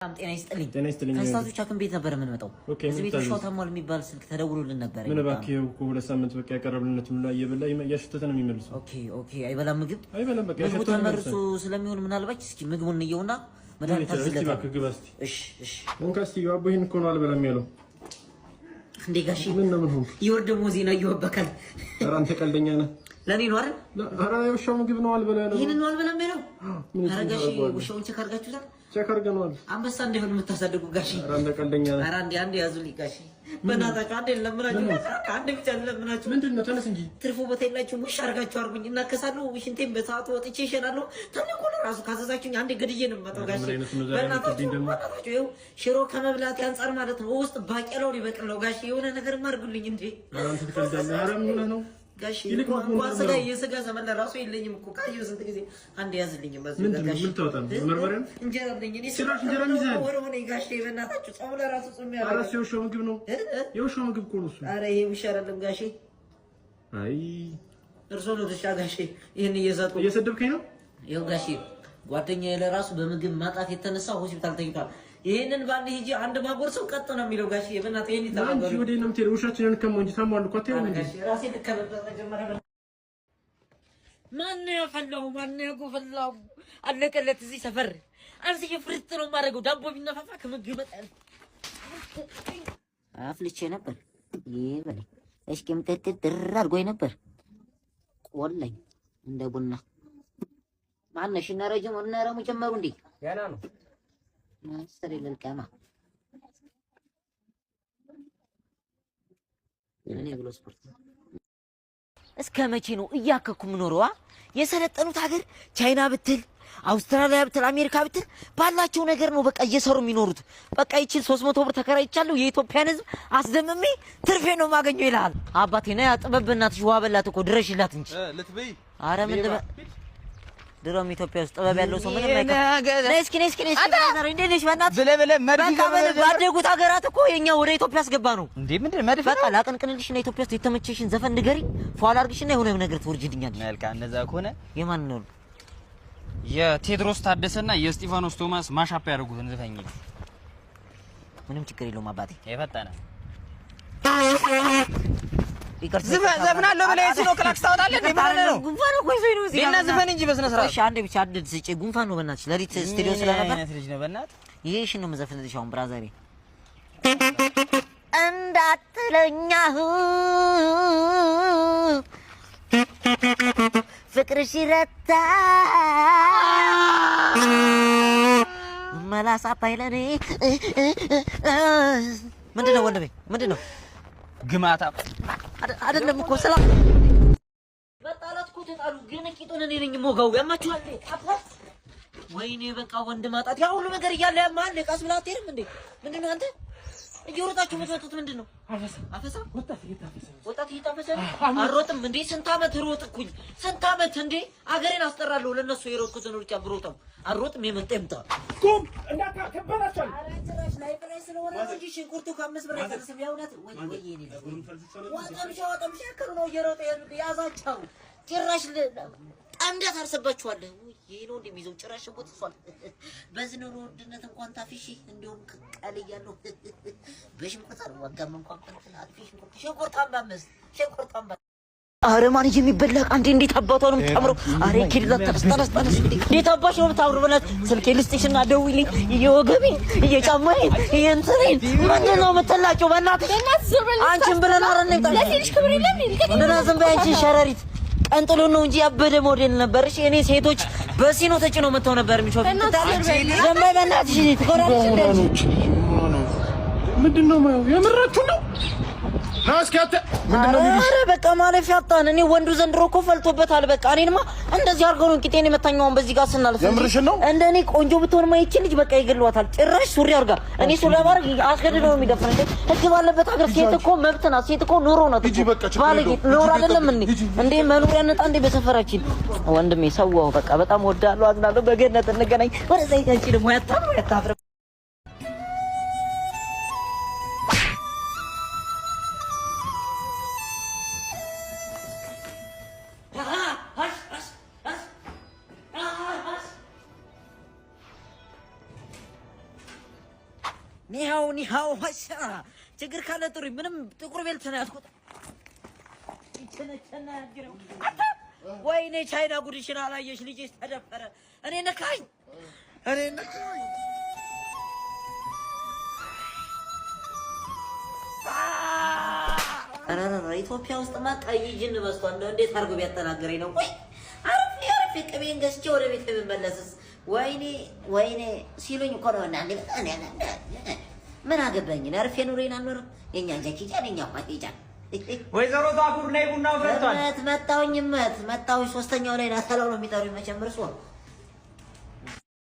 ጤና ይስጥልኝ። ጤና ይስጥልኝ። ከእንስሳቶች ሐኪም ቤት ነበር የምንመጣው። Okay፣ እዚህ ምን ቤት ውሻው ታዘዝ? ታሟል የሚባል ስልክ ተደውሎልን ነበር። ምን እባክህ፣ ይኸው እኮ 2 ሳምንት በቃ ያቀረብልነት ሁላ እየበላ እያሸተተ ነው የሚመልሰው። Okay፣ አይበላም ምግብ? አይበላም፣ በቃ ምግቡ ያሸተተ ነው ተመርሶ የሚመልሰው። ስለሚሆን ምናልባት እስኪ ምግቡን እንየውና መድኃኒት እስቲ ታዝለታል። እባክህ ግባ እስቲ። እሺ። እንካ እስቲ አቦ፣ ይሄን እኮ ነው አልበላም ያለው። እንዴ ጋሺ፣ ምን ነው፣ ምን ሆንክ? የወር ደመወዝ ዜና እየወበካል። ኧረ አንተ ቀልደኛ ነህ። ለእኔ ነው አይደል? ኧረ የውሻው ምግብ ነው አልበላ ያለው። ይህንን ነው አልበላም ያለው። ምን ኧረ ጋሺ፣ ታደርገዋለህ? ውሻውን check አድርጋችሁታል? Check አድርገነዋል። አንበሳ እንዳይሆን የምታሳድጉ ጋሺ። ኧረ አንተ ቀልደኛ ነህ። ኧረ አንዴ አንዴ ያዙልኝ ጋሺ፣ በእናታችሁ አንዴ ልለምናችሁ፣ አንዴ ብቻ ልለምናችሁ። ምንድን ነው? ተነስ እንጂ። ትርፉ ቦታ የላችሁም። ውሻ አድርጋችሁ አርጉኝ፣ እናከሳለሁ። ሽንቴን በሰዓቱ ወጥቼ እሸናለሁ። ትልቁ ለራሱ ካዘዛችሁኝ አንዴ ገድዬ ነው የምመጣው ጋሼ። ምን አይነት ነው ዛሬ በእናታችሁ የምትወስደኝ ደግሞ? በእናታችሁ ይኸው ሽሮ ከመብላት አንጻር ማለት ነው ውስጥ ባቄላው ሊበቅል ነው ጋሼ። የሆነ ነገር አድርጉልኝ እንዴ። ኧረ አንተ ትቀልዳለህ። ኧረ ምን ሆነህ ነው? ጋሼ። ይልቅ እንኳን ምግቡን እንኳን ስጋ መርምረው። የስጋ ዘመን ለራሱ የለኝም እኮ ካየሁ ስንት ጊዜ። አንዴ ያዝልኝ በዚህ ምንድን ነው? ጋሼ። ምን ታወጣለህ? መርመሪያ ነው? እንጀራ አለኝ እኔ። ጭራሽ እንጀራ ይዘሃል? ወር ሆነኝ ጋሼ። በእናታችሁ ጾም ለራሱ ጾም ኧረ ያደርጋል። እሱ የውሻው ምግብ ነው። የውሻው ምግብ እኮ ነው እሱ። ኧረ ይሄ ውሻ አይደለም ጋሼ። አይ። እርሶ ነው ውሻ ጋሼ። ይህን እየሰጡ እየሰደብከኝ ነው? ይኸው ጋሼ፣ ጓደኛዬ ለራሱ በምግብ ማጣት የተነሳ ሆስፒታል ተኝቷል። ይህንን ባንድ ሂጂ አንድ ማጎርሰው ቀጥ ነው የሚለው ጋሼ። በእናትህ ይሄን አንቺ ይተባበሩ። ወዴት ነው የምትሄደው? ውሻችንን ከመው እንጂ ታሟል እኮ አትሄድም እንዴ? ጋሼ ራሴ ልከበበት መጀመሪያ። ማነው ያፈላው? ማነው ያጎፈላው? አለቀለት። እዚህ ሰፈር አንስዬ ፍርጥ ነው የማደርገው። ዳቦ ቢነፋፋ ከምግብ ይመጣል። አፍልቼ ነበር። ይበለኝ እስኪምጥጥ ድር አድርጎኝ ነበር። ቆላኝ እንደ ቡና። ማነሽ? እነ ረጅሙ እነ ረሙ ጀመሩ እንዴ? ገና ነው። መሰሪ ልልቀማ እኔ ብሎ ስፖርት። እስከ መቼ ነው እያከኩ የምኖረው? የሰለጠኑት ሀገር ቻይና ብትል፣ አውስትራሊያ ብትል፣ አሜሪካ ብትል ባላቸው ነገር ነው በቃ እየሰሩ የሚኖሩት። በቃ ይችን 300 ብር ተከራይቻለሁ፣ የኢትዮጵያን ሕዝብ አስደምሜ ትርፌ ነው የማገኘው ይልሃል። አባቴ ና ጥበብ፣ በእናትሽ ውሃ በላት እኮ ድረሽላት እንጂ። ልትበይ? አረ ምን ልበ፣ ድሮም ኢትዮጵያ ውስጥ ጥበብ ያለው ሰው ምንም አይከፍ። ነይ እስኪ፣ ነይ እስኪ፣ ነይ እስኪ brother፣ እንዴት ነሽ? በእናትሽ ብለህ ብለህ መድፍ በቃ ይዘህ በል፣ ባደጉት ሀገራት እኮ የኛ ወደ ኢትዮጵያ አስገባ ነው። እንዴ ምንድን መድፍ በቃ ነው? ላቀንቅንልሽ እና ኢትዮጵያ ውስጥ የተመቸሽን ዘፈን ንገሪኝ፣ ፏ ላድርግሽና የሆነ ነገር ትወርጅልኛለሽ። መልካም፣ እንደዛ ከሆነ የማን ነው? የቴዎድሮስ ታደሰና የስጢፋኖስ ቶማስ mashup ያደርጉትን ዘፈኝ። ምንም ችግር የለውም አባቴ። የፈጠነ ይቅርታ። ዘፍናለሁ ብለህ ሲኖ ክላክስ ታወጣለህ እንዴ? ምን ሆነህ ነው? ጉንፋን እኮ ይዞኝ ነው እዚህ እና ጋር። ዝፈን እንጂ በስነ ስርዓት። እሺ አንዴ ብቻ አንድ ስጪ። ጉንፋን ነው በእናትሽ፣ ሌሊት ስቱዲዮ ስለነበር። ምን አይነት ልጅ ነው በእናትህ? ይሄ እሺ ነው የምዘፍንልሽ አሁን brother ኤ። እንዳትለኛ ፍቅርሽ ይረታ መላሳ ባይለኔ። ምንድን ነው ወንድሜ? ምንድን ነው? ግማታ። አይደለም እኮ ሰላም መጣላት እኮ ተጣሉ፣ ግን ቂጡን እኔ ነኝ የምወጋው። ያማችኋል? ወይኔ በቃ ወንድ ማጣት፣ ያ ሁሉ ነገር እያለ ያማል። ቀስ ብለህ አትሄድም እንዴ? ምንድን ነው አንተ እየሮጣችሁ የምትመጡት ምንድን ነው? አፈሳ ወጣት እየታፈሰ ነው። አልሮጥም እንዴ? ስንት ዓመት ሮጥኩኝ። ስንት ዓመት እንዴ? አገሬን አስጠራለሁ። ለእነሱ የሮጥኩትን ሩጫ ብሮጠው አልሮጥም። የመጣ ይምጣ። ቁም እንዳታከበላቸው። ኧረ ጭራሽ ላይ በላይ ስለሆነ ነው እንጂ ሽንኩርቱ ከ5 ብር አይቀንስም። የእውነት ወይ ወይ የኔ ልጅ ወጠምሻ ወጠምሻ ያክል ነው እየሮጠ የሄዱት። ያዛቸው ጭራሽ ጠምደህ ታርስባችኋለህ። ውይ ይሄ ነው እንደሚይዘው ጭራሽ ሽንኩርት እሷል። በዚህ ኑሮ ውድነት እንኳን ታፊሽ እንዲሁም ቀል እያለሁ በሽንኩርት አልዋጋም። እንኳን እንትን አጥፊ ሽንኩርት ሽንኩርት 55 ሽንኩርት አምባ። አረ ማን የሚበላ ዕቃ እንዴ! እንዴት አባቷ ነው የምታምረው! አረ ኪድላት፣ ተነስ ተነስ ተነስ! እንዴት አባሽ ነው የምታምረው! በእናትህ ስልኬ ልስጥሽና ደውይልኝ። የወገቤን የጫማዬን የእንትኔን ምንድን ነው የምትላጨው? በእናትሽ አንቺን ብለን አረ እንምጣ። ምንድን ነው ዝም በይ አንቺ ሸረሪት። ቀንጥሎ ነው እንጂ ያበደ ሞዴል ነበርሽ። እኔ ሴቶች በሲኖ ተጭነው መጥተው ነበር የሚሾፍ። ዝም በይ በእናትሽ፣ ትኮራለሽ እንዴ? ምንድን ነው የማየው? የምራችሁ ነው? ና እስኪ አንተ ምንድን ነው የሚሉሽ? ኧረ በቃ ማለፊያ አጣን። እኔ ወንዱ ዘንድሮ እኮ ፈልቶበታል። በቃ እኔንማ እንደዚህ አድርገው ነው ቂጤን የመታኛውን በዚህ ጋር ስናልፍ። የምርሽን ነው? እንደ እኔ ቆንጆ ብትሆንማ ይቺ ልጅ በቃ ይገሏታል። ጭራሽ ሱሪ አድርጋ እኔ ሱሪ ማድረግ አስገድዶ ነው የሚደፍር። እንዴ ህግ ባለበት ሀገር ሴት እኮ መብት ናት። ሴት እኮ ኑሮ ናት። ሂጂ በቃ ችግር ባለጌ የለውም። ኑሮ ሂጂ አይደለም እንዴ? ሂጂ። እንዴ መኖሪያ ነጣ እንዴ በሰፈራችን። ወንድሜ ሰዋው በቃ በጣም ወዳለሁ፣ አዝናለሁ። በገነት እንገናኝ። ወደዛ ይቻቺ ደግሞ ያታምሩ ያታፍረ። ኒሃው ኒሃው ሀሻ ችግር ካለ ጥሪ። ምንም ጥቁር belt ነው ያዝኩት። ይቸነቸና ያግረው። አንተ ወይኔ ቻይና ጉድሽን አላየሽ። ልጅሽ ተደፈረ። እኔ ነካኝ፣ እኔ ነካኝ። ኧረ ኢትዮጵያ ውስጥማ ቀይ ጅን በዝቷል። እንደው እንዴት አድርጎ ቢያጠናግረኝ ነው? ቆይ አርፌ አርፌ ቅቤን ገዝቼ ወደ ቤት የምመለስስ ወይኔ ወይኔ ሲሉኝ እኮ ነው። እና ምን አገባኝ? አርፌ ኑሬን አልኖርም። የኛ ጃኪ ጃን የኛ ኳቴ ጃን። ወይዘሮ ታኩር ነይ፣ ቡናው ፈልቷል። እመት መጣሁኝ፣ እመት መጣሁኝ። ሶስተኛው ላይ ናተላው ነው የሚጠሩኝ መቼም እርስዎ።